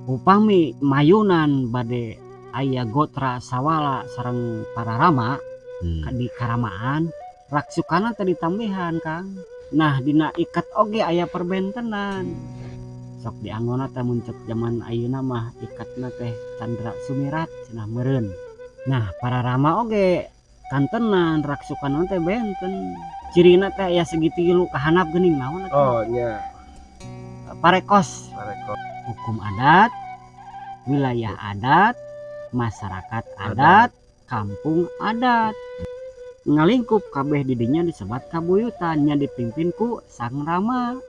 Upami mayunan bade aya gotra sawala sareng para rama di karamaan, raksukana teh ditambihan, Kang. Nah, dina iket oge aya perbentenan. Sok dianggona teh mun cek jaman ayeuna mah iketna teh candra sumirat cenah meureun. Nah, para rama oge kantenan raksukana teh benten. Cirina teh aya segitilu kahandap geuning, naon atuh? Oh nya. Parekos. Parekos. Hukum adat, wilayah adat, masyarakat adat, kampung adat. Ngalingkup kabeh didinya disebat kabuyutan, nya dipimpin ku Sang Rama.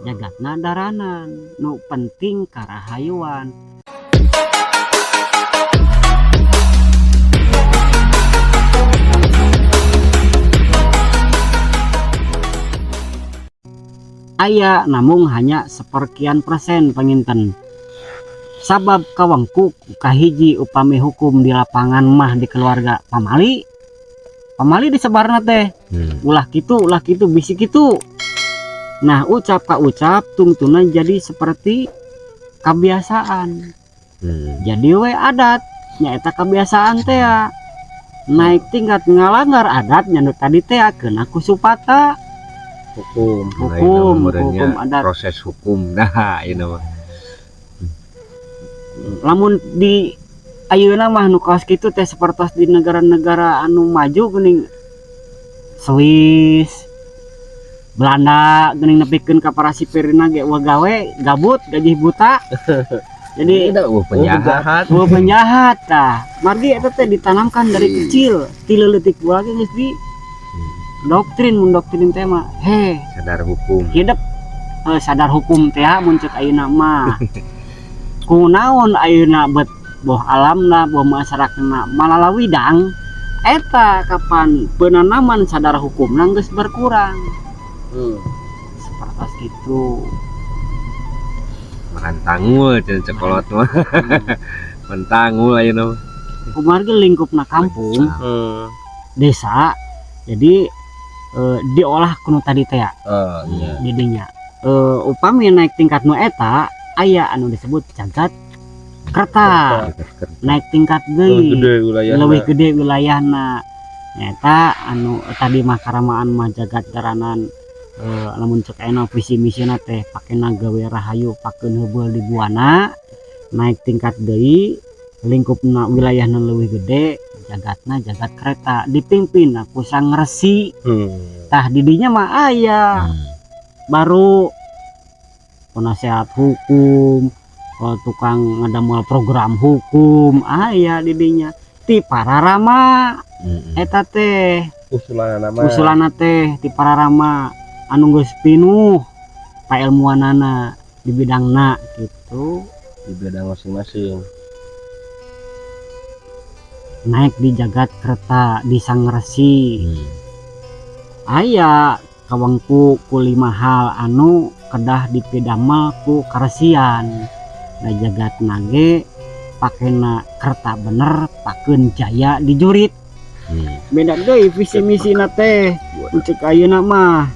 Jagatna daranan, nu penting karahayuan. Aya namung hanya seperkian persen panginten. Sabab kawangku kahiji, upami hukum di lapangan mah di keluarga pamali pamali disebarna teh ulah kitu, ulah kitu, bisi kitu. Nah, ucap ka ucap tungtuna jadi seperti kebiasaan, jadi we adat nyaeta kebiasaan teh ya. Naik tingkat ngalanggar adat nya nu tadi teh kena ku supata. Hukum. Hukum. Nah, ini hukum adat. Proses hukum nah ini mah. Lamun di ayeuna mah nu kaos kitu teh sapertos di negara-negara anu maju geuning, Swiss, Belanda geuning, nepikeun ka para sipirna ge wah gawe gabut gaji buta, jadi Tidak, Oh, penjahat. Penjahat. Oh, penjahat. Tah, margi eta teh ditanamkan dari kecil, ti leutik lagi geus di doktrin. Mun doktrin teh mah he Sadar hukum. Hidup sadar hukum teh mun cek ayeuna mah. Kunaon ayeuna bet boh alamna boh masyarakatna malalawidang eta, kapan penanaman sadar hukumna geus berkurang seperti itu. Makan tangul cenah cekolot mah. Mentangul ayeuna mah. Kumargi lingkupna kampung, desa, jadi diolah kuno tadi teh ya. Oh iya. Didinya upami naik tingkat nu eta aya anu disebut jagat kerta, naik tingkat Lebih deui, gede wilayahna. Leuwih gede wilayahna. Nyata anu tadi mah karamaan mah jagat jaranan, lamun cek ayeuna visi misina teh pakena gawe rahayu, pakeun heubeul di buana. Naik tingkat deui, lingkupna wilayahna leuwih gede, jagatna jagat kereta, dipimpin ku Sang Resi. Tah, didinya mah aya baru penasehat hukum, tukang ngadamel program hukum aya didinya ti para rama. Eta teh Usulan nama. Usulanna teh ti para rama anu geus pinuh pailmuanana di bidangna gitu. Di bidang masing-masing. Naik di jagat kereta di Sang Resi aya kawangku ku lima hal anu kedah dipidamel ku karesian. Da jagat nage pakena kerta bener, pakeun jaya di jurit. Beda deui visi misina teh. Cek ayeuna mah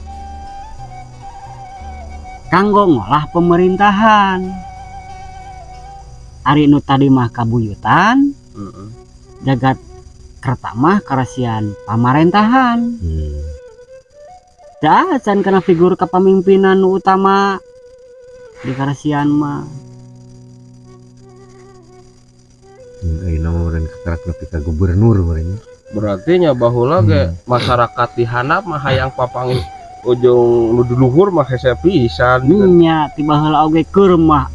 kanggo ngolah pemerintahan. Ari nu tadi mah kabuyutan, jagat kerta mah karesian pamarentahan. Dah can kana figur kepemimpinan nu utama di karesian mah. Ayeuna mah meureun kakarak nepi ka gubernur meureun. Berarti nya baheula ge masyarakat di handap mah hayang papanggih ujung nu di luhur mah hese pisan gitu. Nya, ti baheula oge keur mah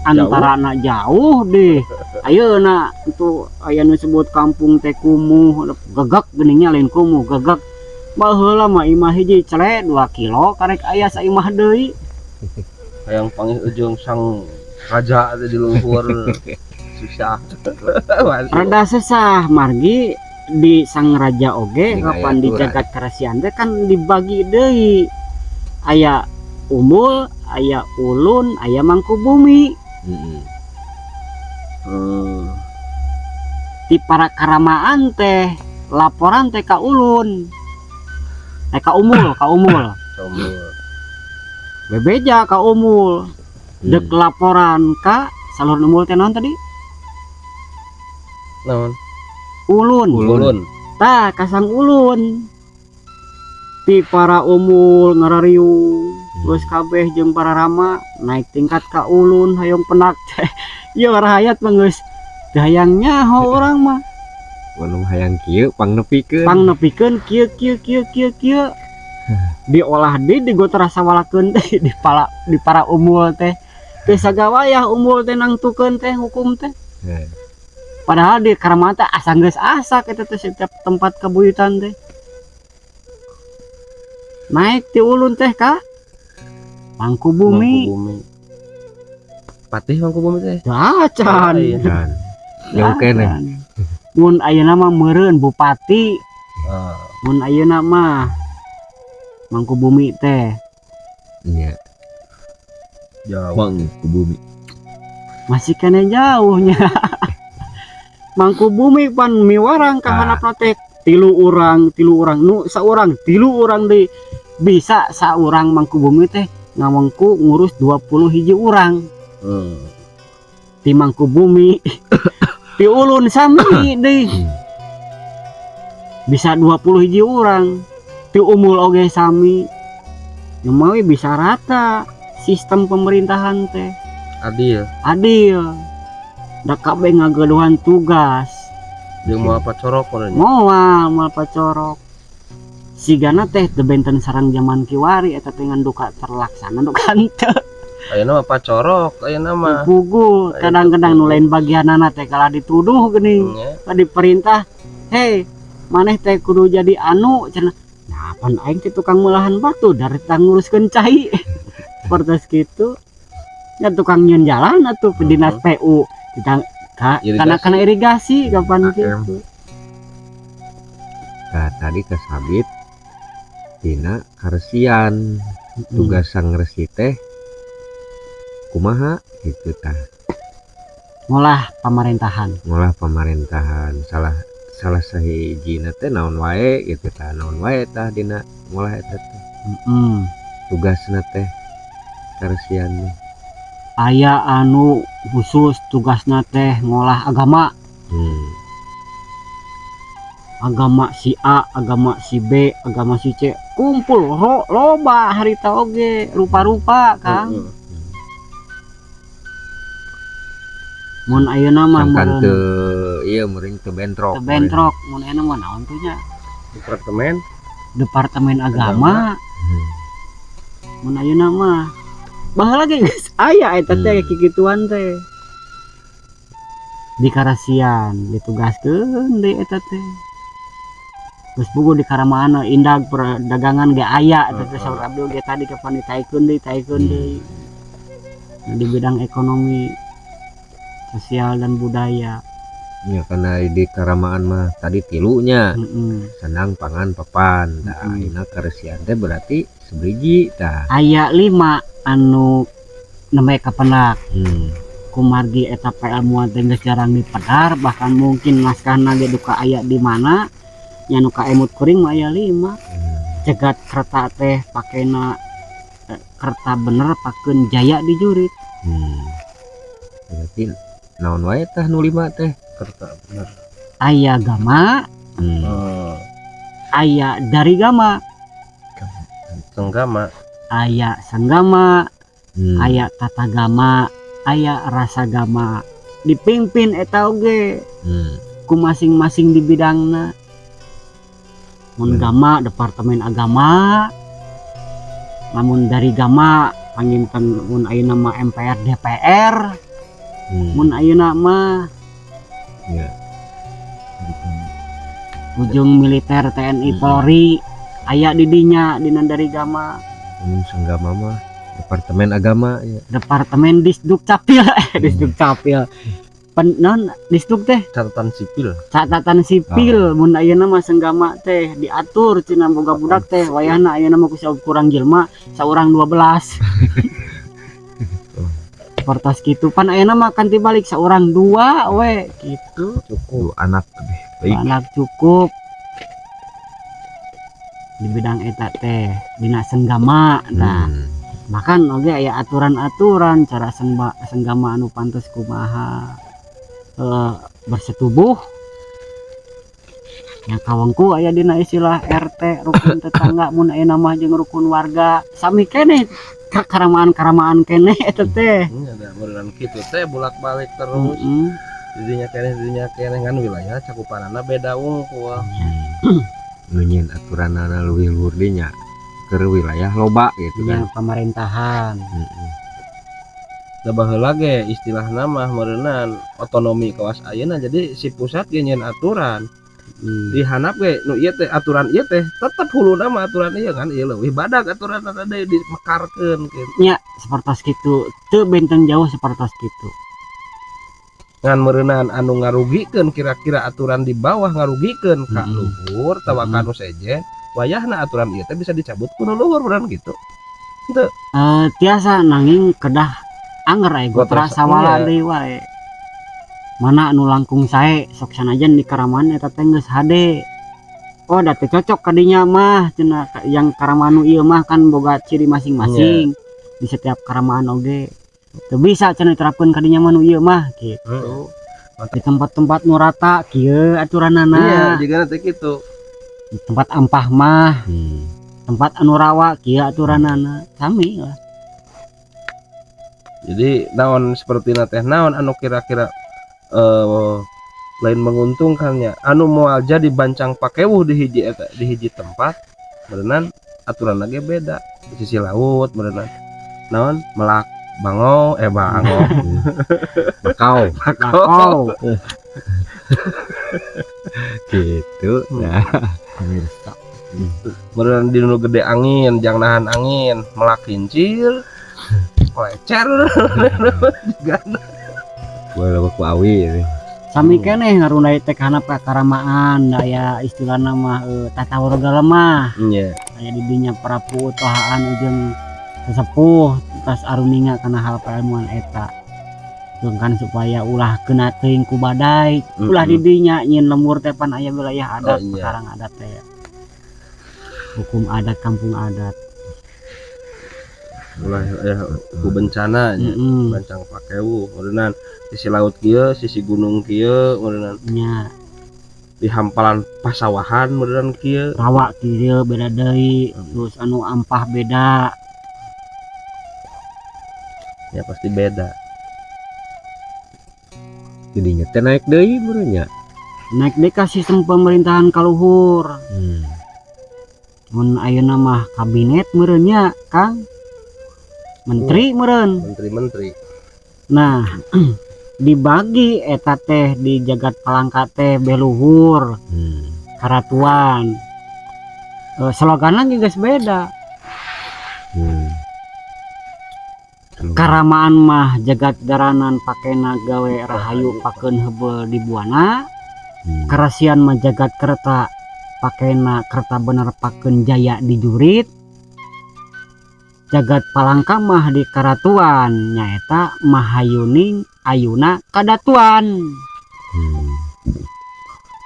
antarana jauh deh. Ayeuna itu aya nu sebut kampung teh kumuh, gagak geuningnya, lain kumuh, gagak. Baheula mah imah hiji cele 2 kilo karek aya saimah deui. Hayang panggih ujung sang raja teh di luhur susah. Rada susah margi di sang raja oge Ini kapan aya di aturan. Jagat karesian teh kan dibagi deui, aya umul, aya ulun, aya mangkubumi. Di para karamaan teh laporan teh ka ulun, eh, ka umul, ka umul. Umul. Bebeja ka umul, dek laporan ka Saluhur umbul teh naon tadi? Naon? Ulun. Ulun. Ulun. Tah, ka sang ulun. Ti para umul ngarariung, geus kabeh jeung para rama naik tingkat ka ulun hayang penak teh. Ieu rahayat mah geus teu hayang nyaho urang mah. Wanu hayang kieu pang nepikeun. Pang nepikeun kieu kieu kieu kieu kieu. Diolah di digotor sawalakeun teh di pala di para umul teh. Teu sagawayah umul teh nangtukeun teh hukum teh. Padahal di karamata asa geus asak eta teh setiap tempat kabuyutan teh. Naik ti ulun teh ka Mangku Bumi. Mangku Bumi. Patih Mangku Bumi teh. Teu acan. Iya. Kan. Jauh keneh. Acan. Mun ayeuna mah meureun bupati, mun ayeuna mah Mangku Bumi teh. Iya. Jauh. Mangku Bumi. Masih keneh jauhnya. Mangku Bumi pan miwarang ka handapna teh tilu urang nu saurang tilu urang deui, bisa saurang Mangku Bumi teh ngamangku ngurus 20 hiji urang. Ti Mangku Bumi, ti ulun sami deui. Bisa 20 hiji urang. Ti umul oge sami. Mawi bisa rata sistem pemerintahan teh. Adil. Adil. Da kabeh ngagaduhan tugas. Jeung moal pacorok meureun. Moal, moal pacorok. Sigana teh teu benten sareng zaman kiwari eta teh ngan duka terlaksana duka henteu. Ayeuna mah pacorok, ayeuna mah. Pugu kadang-kadang nu lain bagianana teh kalah dituduh geuning. Nya. Diperintah, "Hei, maneh teh kudu jadi anu," cenah. Nah, pan aing teh tukang melahan batu dari tang nguruskeun cai. Seperti kitu. Ya tukang nyieun jalan atuh dinas PU. Kita ka, Irigasi. karena karena irigasi kapan AM. gitu. Nah, tadi kesabit tina karesian, tugas sang resi teh kumaha gitu tah? Ngolah pemerintahan. Ngolah pemerintahan, salah salah sahijina teh naon wae gitu tah, naon wae tah dina ngolah eta teh? Tugasna teh karesian teh. Aya anu khusus tugasna teh ngolah agama. Agama si A, agama si B, agama si C, kumpul loba harita oge rupa-rupa, Kang. Mun ayeuna mah Sangkan meureun teu ieu meureun teu bentrok. Teu bentrok. Mun ayeuna mah naon tuh nya? Departemen. Departemen agama. Mun ayeuna mah baheula ge geus aya eta teh kikituan teh. Di karasian ditugaskeun deui eta teh. Geus puguh di Karamaan indag perdagangan ge aya eta teh. Saur abdi ge tadi kapan ditaikeun deui, taikeun deui. Nah, di bidang ekonomi, sosial dan budaya. Ya, karena di Karamaan mah tadi tilunya. Sandang, pangan, papan. Nah, ayeuna karesian teh berarti sebriji tah? Aya lima anu nembe kapendak. Kumargi eta ilmuwan teh geus jarang dipedar, bahkan mungkin naskahna ge duka aya di mana nya, nu kaemut kuring mah aya lima. Cegat kerta teh pakena kerta bener pakeun jaya di jurit. Berarti naon wae tah nu lima teh? Kerta bener. Aya gama, aya dari gama, Senggama. Aya sanggama, aya tata gama, aya rasa gama, dipimpin eta oge ku masing-masing di bidangna. Mun gama departemen agama, namun dari gama panginten mun ayeuna mah MPR DPR, mun ayeuna mah ujung militer TNI Polri aya di dinya dina dari gama. Senggama mah departemen agama ya. Departemen Disduk Capil, Disduk Capil pen, non Disduk teh Catatan sipil. Catatan sipil. Mun ayeuna mah senggama teh diatur cenah boga budak teh wayahna ayeuna mah ku kurang jelma saurang 12 Pertas gitu pan ayeuna mah kan tibalik saurang dua we gitu. Cukup. Dua anak lebih baik. Anak cukup di bidang eta teh dina senggama. Nah. Bahkan oge aya aturan-aturan cara senggama anu pantes kumaha, bersetubuh yang kawengku aya dina istilah RT, rukun tetangga mun aya mah, jeung rukun warga sami keneh ka karamaan-karamaan keneh eta teh. Ini ada beneran kitu teh bolak-balik terus. Didinya keneh, didinya keneh, kan wilayah cakupanana beda wungkul. Nu nyieun aturanana leuwih luhur dinya keur wilayah loba gitu Nya, kan. Pemerintahan. Da baheula ge istilahna mah meureunan otonomi kawas ayeuna, jadi si pusat ge nyieun aturan. Di handap ge nu ieu teh, aturan ieu teh tetep huluna mah aturan ieu, kan ieu leuwih badag aturan tadi dimekarkeun gitu. Nya, sepertos kitu, teu benten jauh sepertos kitu. Ngan meureunan anu ngarugikeun, kira-kira aturan di bawah ngarugikeun ka luhur tawa ka nu sejen, wayahna aturan ieu teh bisa dicabut ku nu luhur beneran gitu. Tiasa, nanging kedah anger aya gotra Gotra, sawala iya. deui wae. Mana anu langkung sae, sok sanajan di karamaan eta teh geus hade. Oh, da teu cocok kadinya mah cenah yang karamaan nu ieu mah kan boga ciri masing-masing di setiap karamaan oge. Teu bisa cenah diterapkeun kadinya mah nu ieu mah gitu. Di tempat-tempat nu rata kieu aturanana. Iya, jiga teh kitu. Di tempat ampah mah, tempat anu rawa kieu aturanana. Sami lah. Jadi naon seperti teh, naon anu kira-kira lain menguntungkannya, anu moal jadi bancang pakewuh di hiji eta, di hiji tempat berenang aturan lagi beda di sisi laut berenang naon melak bango, eh, bango. Bakau. Bakau. Gitu. Nah, Pemirsa. Berenang di nu gede angin, jangan nahan angin, melak kincir lecer juga. Boleh ku awi ini. Sami keneh ngarunai teh kana kakaramaan, aya istilahna mah tata warga lemah. Aya di dinya Prabu Tohaan jeung sesepuh tas aruninga kana hal keilmuan eta. Jeung kan supaya ulah kena teuing ku badai, ulah di dinya nyieun lembur teh pan aya wilayah adat, Oh, iya. sekarang adat teh. Hukum adat, kampung adat. Ulah ya ku bencana nya. Bancang pakewu meureunan sisi laut kieu, sisi gunung kieu meureunan. Di hampalan pasawahan meureunan kieu. Rawa kieu beda deui, terus anu ampah beda. Ya, pasti beda. Jadinya teh naik deui beureun nya. Naik deui ka sistem pemerintahan kaluhur. Mun ayeuna mah kabinet meureun nya, Kang. Menteri meureun. Menteri-menteri. Nah, dibagi eta teh di jagat Palangka teh beluhur, karatuan. Sloganna ge geus beda. Karamaan mah jagat daranan pakena gawe rahayu pakeun heubeul di buana. Karasian mah jagat kerta pakena kerta bener pakeun jaya di jurit. Jagat Palangka mah di karatuan nyaeta Mahayuning Ayuna Kadatuan.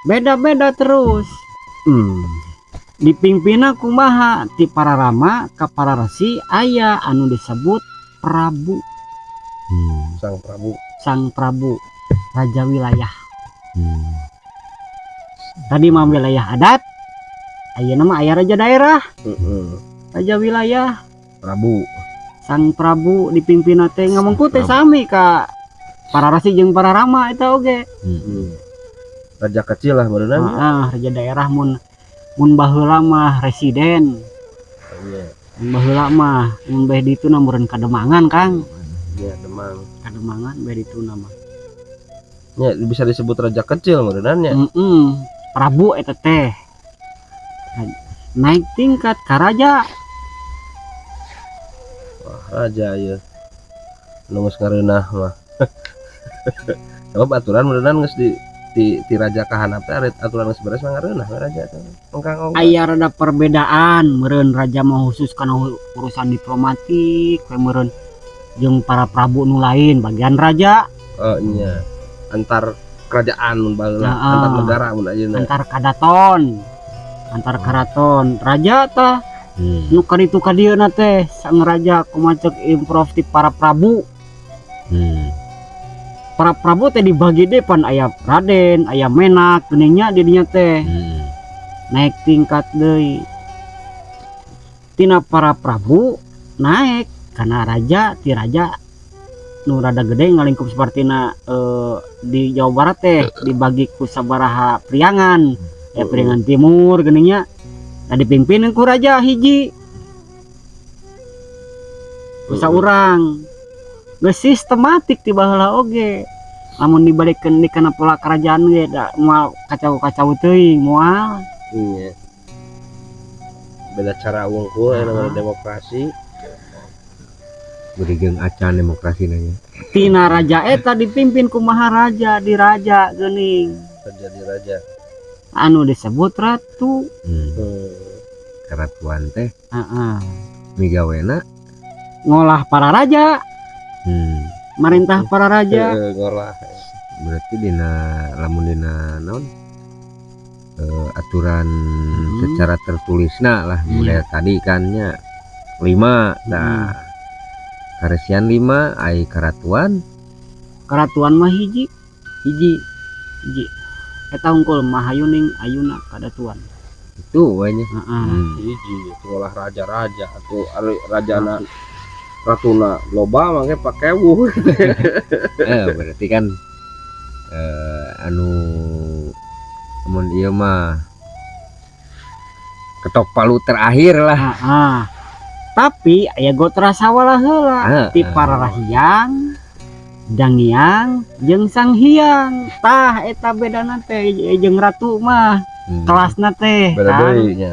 Beda-beda terus. Dipimpinna kumaha? Ti para rama ka para resi aya anu disebut Prabu. Sang Prabu. Sang Prabu, raja wilayah. Tadi mah wilayah adat, ayeuna mah aya raja daerah, raja wilayah. Prabu. Sang Prabu dipimpin teh ngomongku teh Prabu. Sami ka para resi jeung para rama eta oge. Raja kecil lah berenang. Ah, raja daerah mun mun baheula mah residen. Mun baheula mah mun beh ditu na meureun Kademangan, Kang. Iya, Demang. Kademangan beh ditu mah. Ya, bisa disebut raja kecil meureunan nya. Heeh. Prabu eta teh naik tingkat ka raja. Wah, raja ya. Nu geus ngareunah mah. Sebab aturan meureunan geus di raja ka handap teh aturan geus beres mah ngareunah we raja teh. Engkang ongkang. Aya rada perbedaan meureun, raja mah khusus kana urusan diplomatik we meureun, jeung para prabu nu lain bagian raja. Oh iya. Antar kerajaan mun baheula, antar negara mun ayeuna. Antar kadaton, antar keraton, raja tah. Nu kaditu ka dieu na teh sang raja kumaha cek improv ti para prabu. Para prabu teh dibagi deh pan aya raden, aya menak geuning nya di dinya teh. Naik tingkat deui. Tina para prabu naik karena raja ti raja nu rada gede ngalingkup sepertina di Jawa Barat teh dibagi ku sabaraha priangan, ya Priangan Timur geuning nya. Nah, dipimpin ku raja hiji ku saurang. Geus sistematik ti baheula oge. Lamun dibalikeun di kana pola kerajaan ge da moal kacau-kacau teuing moal. Iya. Beda cara wungkul aya namanya demokrasi. Beri jeung acan demokrasi nanya. Tina raja eta dipimpin ku maharaja diraja geuning. Raja diraja. Anu disebut ratu. Keratuan teh. Heeh. Migawena ngolah para raja. Marintah para raja. Heeh, ngolah. Berarti dina lamun dina naon? Aturan secara tertulisna lah mulai tadi kan nya 5 nah. Karesian 5 ai karatuan. Karatuan mah hiji. Hiji. Hiji. Eta unggul mahayuning ayuna kadatuan. Itu we nya. Heeh. Hiji itu ngolah raja-raja atuh ari rajana ratuna loba mangke pakewuh. Berarti kan anu mun ieu mah ketok palu terakhir lah. Heeh. Tapi aya gotra sawala heula ti para rahyang, dangiang jeung sang hyang. Tah eta bedana teh jeung ratu mah. Kelasna teh beda kan? Deui nya.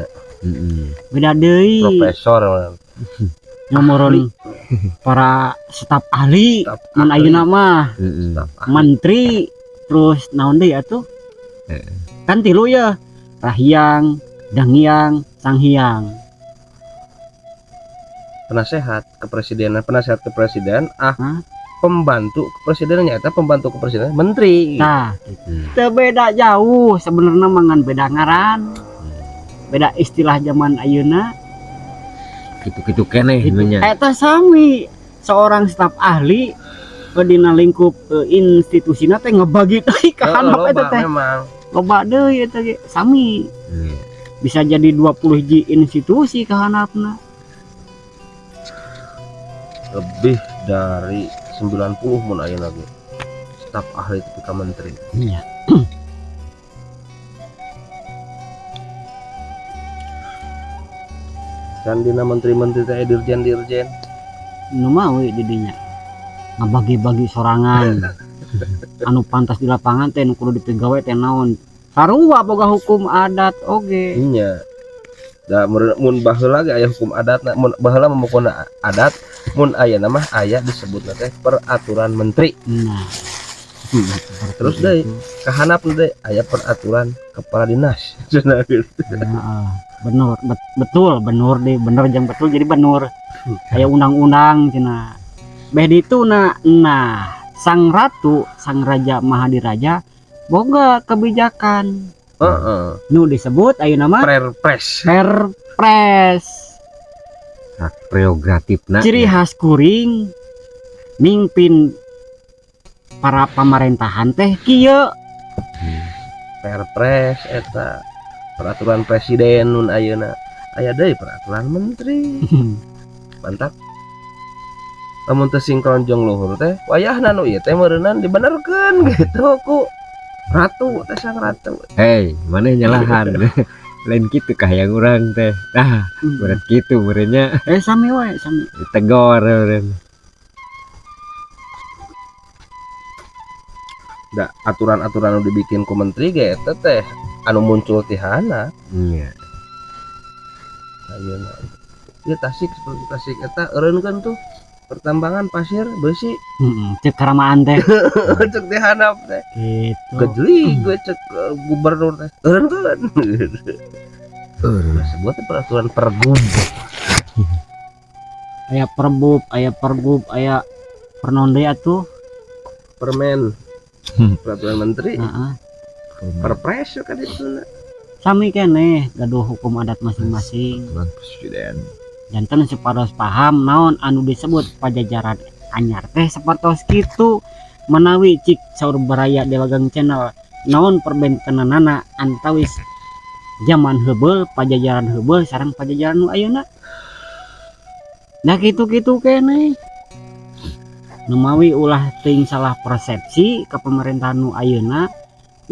Beda deui. Profesor mah. Ngomoron para staf ahli, staf mun ahli. Ayeuna mah Staf ahli. Menteri terus naon deui atuh? Kan tilu ya, rahyang, dangiang, sanghyang. Penasehat kepresidenan, penasehat kepresiden, ah, Hah? Pembantu kepresidenan nyata pembantu kepresidenan menteri. Nah, teu beda jauh sebenarnya mah ngan beda ngaran. Beda istilah zaman ayeuna. Kitu-kitu keneh Gitu. nya. Eta sami seorang staf ahli dina lingkup institusina teh ngebagi deui ka Heeh, handap loba eta teh. memang. Loba deui eta ge sami. Bisa jadi 20 hiji institusi ka handapna. Lebih dari 90 mun ayeuna ge. Staf ahli tepi ka menteri. Iya. Kan dina menteri-menteri teh dirjen-dirjen. Nu mah we di dinya. Ngabagi-bagi sorangan. Anu pantas di lapangan teh nu kudu dipigawe teh naon. Sarua boga hukum adat oge. Iya. Da mun baheula ge aya hukum adat, mun baheula mah mukuna adat, mun ayeuna mah aya disebutna teh peraturan menteri. Nah. Terus deui kahanap deui aya peraturan kepala dinas. Cenah gitu. Heeh. Bener, betul, bener deh, bener jang betul jadi bener. Aya undang-undang cenah. Beh ditu na, nah, sang ratu, sang raja Mahadiraja boga kebijakan. Heeh. Nu disebut ayeuna mah Perpres. Perpres. Hak prerogatifna. Ciri khas kuring mimpin para pamarentahan teh kieu. Perpres eta peraturan presiden nun ayeuna aya deui peraturan menteri. Mantap. Lamun teu sinkron jeung luhur teh wayahna nu ieu teh meureunnan dibenerkeun gitu ku ratu teh sang ratu. Hei, maneh nyalahan. Lain kitu kah yang urang teh. Nah, berat kitu meureunnya. Sami wae, sami. Ditegor meureun. Da aturan-aturan nu dibikin ku menteri ge eta teh anu muncul ti hana. Iya. Ayeuna. Ieu Tasik seperti Tasik eta eureunkeun tuh pertambangan pasir besi. Heeh, cek karamaan teh. Cek di handap teh. Gitu. Gejli gue cek gubernur teh. Eureunkeun. Eureun. Nah, sebuah teh peraturan pergub. Aya perbub, aya pergub, aya pernon deui atuh. Permen. Peraturan menteri. Heeh. Perpres kan itu. Sami keneh gaduh hukum adat masing-masing. Peraturan presiden. Janten supados paham naon anu disebut Pajajaran anyar teh sapertos kitu. Menawi cik saur baraya Dewagang Channel, naon perbentenanana antawis zaman heubeul, Pajajaran heubeul sareng Pajajaran nu ayeuna? Nah, kitu-kitu keneh. Numawi ulah teuing salah persepsi ke pemerintahan nu ayeuna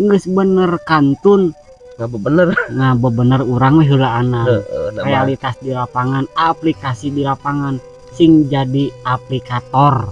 geus bener kantun. Ngapa bener? Ngabebener urang we heulaana. Heeh, nah, mah. Realitas di lapangan, aplikasi di lapangan, sing jadi aplikator.